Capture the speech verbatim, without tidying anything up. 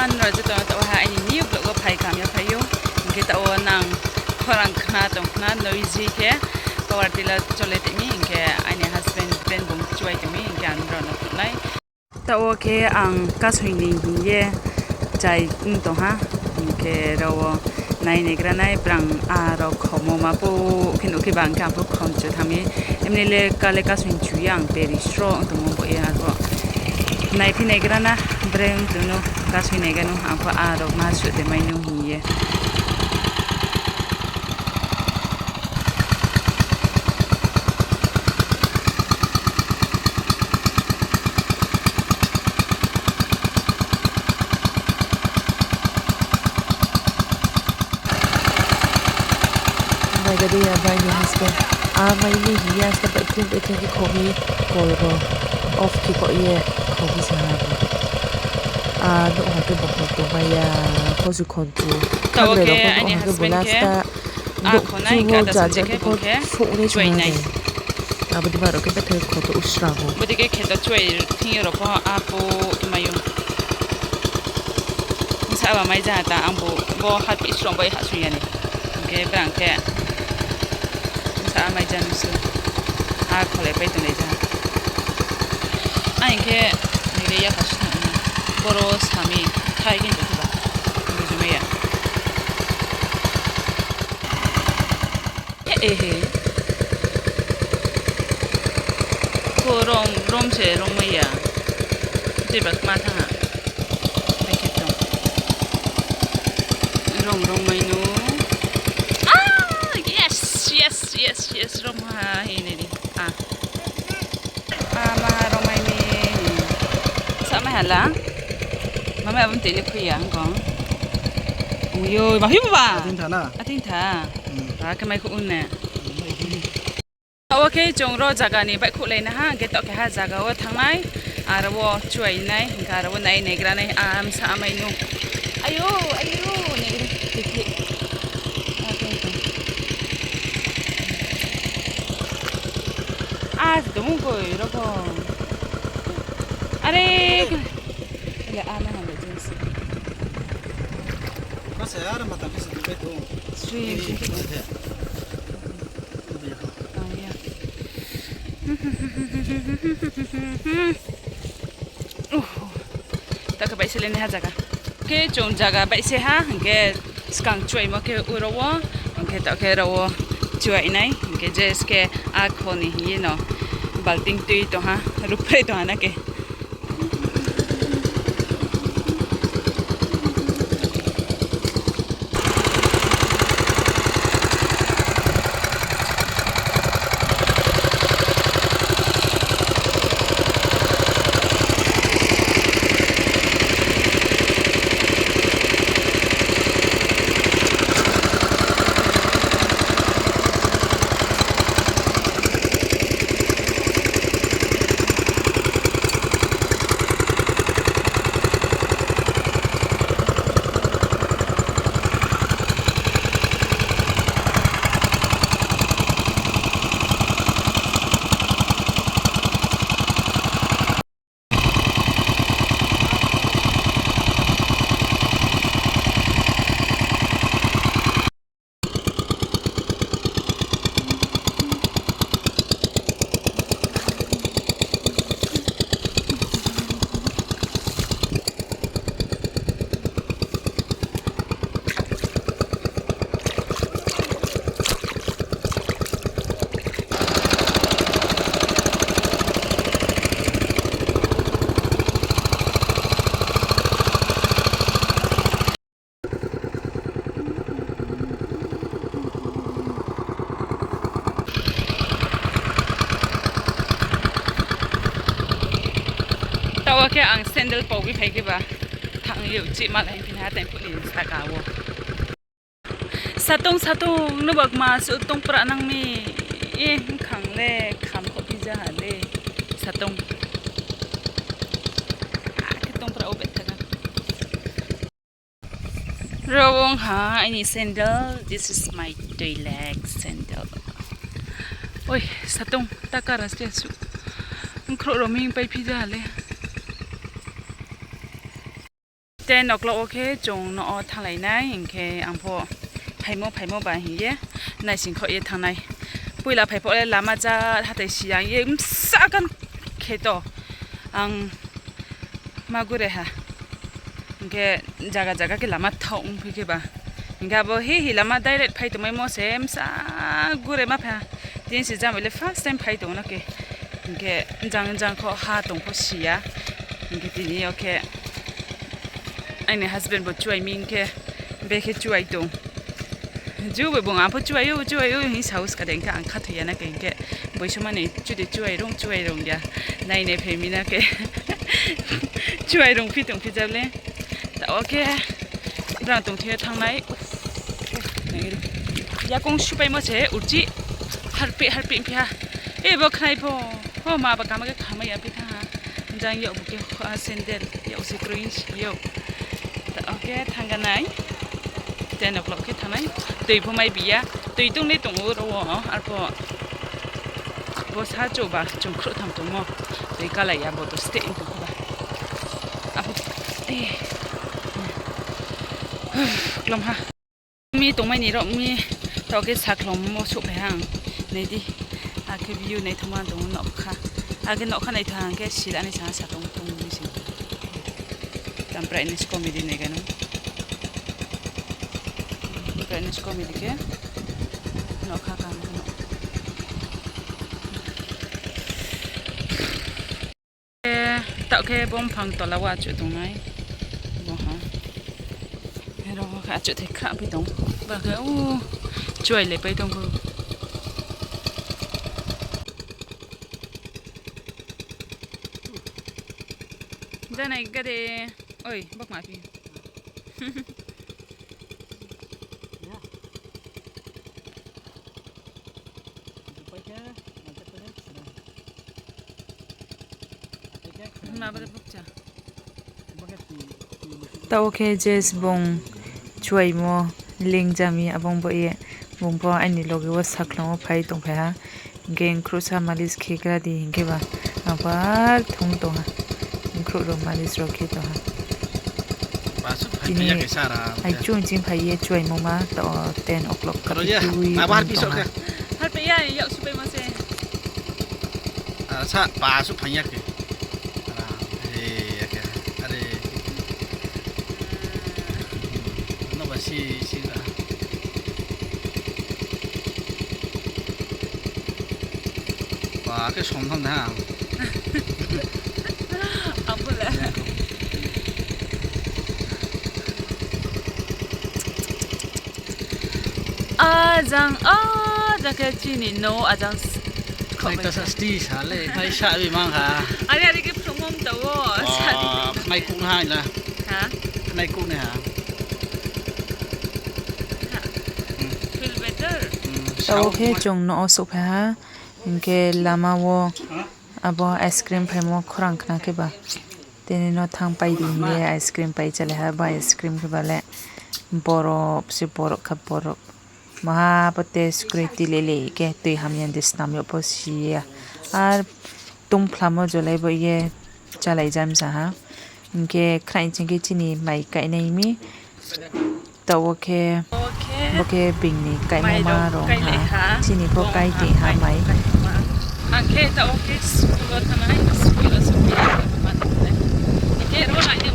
Ang rao joto no taoh ha aini new vlog wo phai kaham ya phai ou. Hing khe taoh wo nang khorang khna tong khna noisy khe power tiller chole tong mi, hing khe aini husband brand bung chuai tong mi, hing khe ang rao no phnuh nai. Taoh wo khe ang kasoi ni hing ye chai ong tong ha, hing khe rao wo nai naigra nai brang aro khomo ma pho khe nuh khe ba hing khe ang pho khomchu thanng mi. Emni le kale kasoi chu ye ang peri sro ong tongmo bo ye abo. Naiphi naigra na, bre ong tong no, kasoi naigra no, ang pho aro ma suh de mai no hing ye. Mai ga di ya, bai ni husband. A mai ni hing ya, sa bai khe, bai khe khe kho mi, kol bo off khe kho ye, kho mi sa ha bo. A, nouh ha khe bo kho tongmai ya, pho su khon chu. Taoh wo khe aini husband khe a kho nai, hing khe ata subject khe bung khe chuai nai. Abo ni ma rao khe betha kho to usra bo. Bodei khe kheto chuai thing yo rao pho a pho mai ou. Bsa ba mai ja ta, ang bo, bo hat isrong bai ha sung ya ni. Hing khe brang khe bsa mai ja nu su. A kholai pai tonglai ja. A hing khe nai le ya kha sung na. Boro sami thai khe tong khe ba. Bujumai ya. He, he. Ko rom, rom se rom mai ya. Jeba kma thanng ha. Bai khe tong. Rom, rom mai no. Ah, yes, yes, yes, yes, rom ha, he nai di. Ah. Ah, ma rom mai ni. Sa mai ha la. Mama abang tini khui ya, ang kong. Ui, ui, ma hui ba. Ating tha na? Ating tha. Hmm. Ba khe mai khu un ne. Taoh wo khe chung ro zaga ni baihkhouhlai na ha, hing khe taoh keha zaga wo thanng nai, aro wo chuai nai, hing khe aro wo nai naigra nai, a bsa mai no. Ayo, ayo, naigra, tui khe. A, tongmung koi rokho. Are, le a na ha le jinsi. Masa ya, aro mata bisa tu beto. Sri. Taoh khe baihse le naiha zaga. Khe chung zaga baihse ha, hing khe skang chuaimo khe uro wo, hing khe taoh khe ro wo chuai nai, hing khe je se khe a kho ni hing ye no balting tui tong ha, ruhphai tong ha na khe. Taoh khe ang sandal pau bi phai khe ba, thang yo chih malai phi ha tei phuh ni saka wo. Satung, satung, nubak ma su tongpra nang mi. E, bkhang le, kham kho phi ja ha le. Satung. A, khe tongpra o betha ka. Ro ong ha, aini sandal. This is my Toilex sandal. Oi, satung, ta kara se su. Bkhrouh ro ming pai phi ja ha le. Ten o'clock wo khe chung no thanglai nai, hing khe ang pho phaimo phaimo ba hing ye naising khaoh ye thanng nai. Poila phai pho le lama ja hathái si ya ye bsa kan khe to ang ma gure ha. Hing khe zaga zaga khe lama thaoh ongphi khe ba. Hing khe abo hi hi lama direct phai tongmaimo se bsa gure ma phai ha. Tini se jang bai le first time phai tong no khe. Hing khe jang jang kho ha tong pho si ya. Hing khe tini yo khe aini husband bo chuai mi hing khe, be khe chuai tong. Ju bai bung ang pho chuai ou, chuai ou hing saos ka de, hing khe ang khathoi ya na khe, hing khe boisoma ni chudi chuai rung, chuai rung ya. Nai nai phai mi na khe. Chuai rung phi tong phi jao le. Taoh wo khe brang tong thing yo thanng nai. Yakoung supaimo se urchi. Harpeh harpeh phi ha. E bo khnai pho. O ma ba kama khe khamai ya phi thanng ha. Jang yag bu khe kho ha sandal. Yag se kroi si yag. Taoh wo khe thanng ga nai. Ten o'clock khe thanng nai. Toi pho mai bi ya. Toi tong le tong ou ro wo. Arpho bo sa chouh ba chung khrouh tham tongmo. Toi kalai ya bo to steh tong khe ba. Abo, e, klom ha. Mi tongmai ni rao mi, taoh khe sakhlongmo souhphai ha ang. Nai di, akhe view naithaoma tong ou nougkha. Akhe nougkha naitha hing khe sila nai sa ha sa tong tong ni sing. Tam brightness comedy nai gano. Brightness comedy khe nougkha kaham khe no. Taoh khe bo mphang tola wo achouh tongnai. Bo ha. Aro khe achouhthai kha phi tong. Ba khe o chuai le pai tong kho. Janai gade. Oi, bokma phi. Taoh wo khe je bung chuaimo lingja mi, abo ong bo ye bung pho aini loge wo sakhlong wo phai tongphai ha. Hing khe khrouhsa malis khe gra di hing khe ba, ang pho ar thung tong ha. Khrouh rao malis rao khe tong ha. Tini aichu ching phai ye chuaimo ma, taoh ten o'clock kha tui tui tong ha. Harpeh ya, yak supaimo se. Sa pa su phang ya khe. Are, are. No ba si, si ra. Ba khe som tham na. Ang pho le. Ajang, ajang khe chini no ajang. Nai ta sa sti sa le, nai sa bi mang ha. Are, are khe phrungmom ta wo, sa di. Nai kuh na ha la. Ha? Nai kuh na ha. Ha. Feel better? Taoh khe chung no wo souhphai ha, hing khe lama wo abo ice cream phaimo khorang khna khe ba. Tini no thanngpai di hing ye ice cream pai chálai ha, bo ice cream khe ba le borop se borop kha borop. Maha bo taste kroi, tui lele khe tui hamya de snam yag pho si ya. Ar tongphlamo jolai bo ye chálai jam sa ha. Hing khe khnaih ching khe chini mai kainai mi. Taoh wo khe, bo khe being ni kaimo ma rong ha. Chini pho kai tong ha mai. Ang khe taoh wo khe school wo thanng nai, school wo se khe ma tong nai. Hing khe ro nai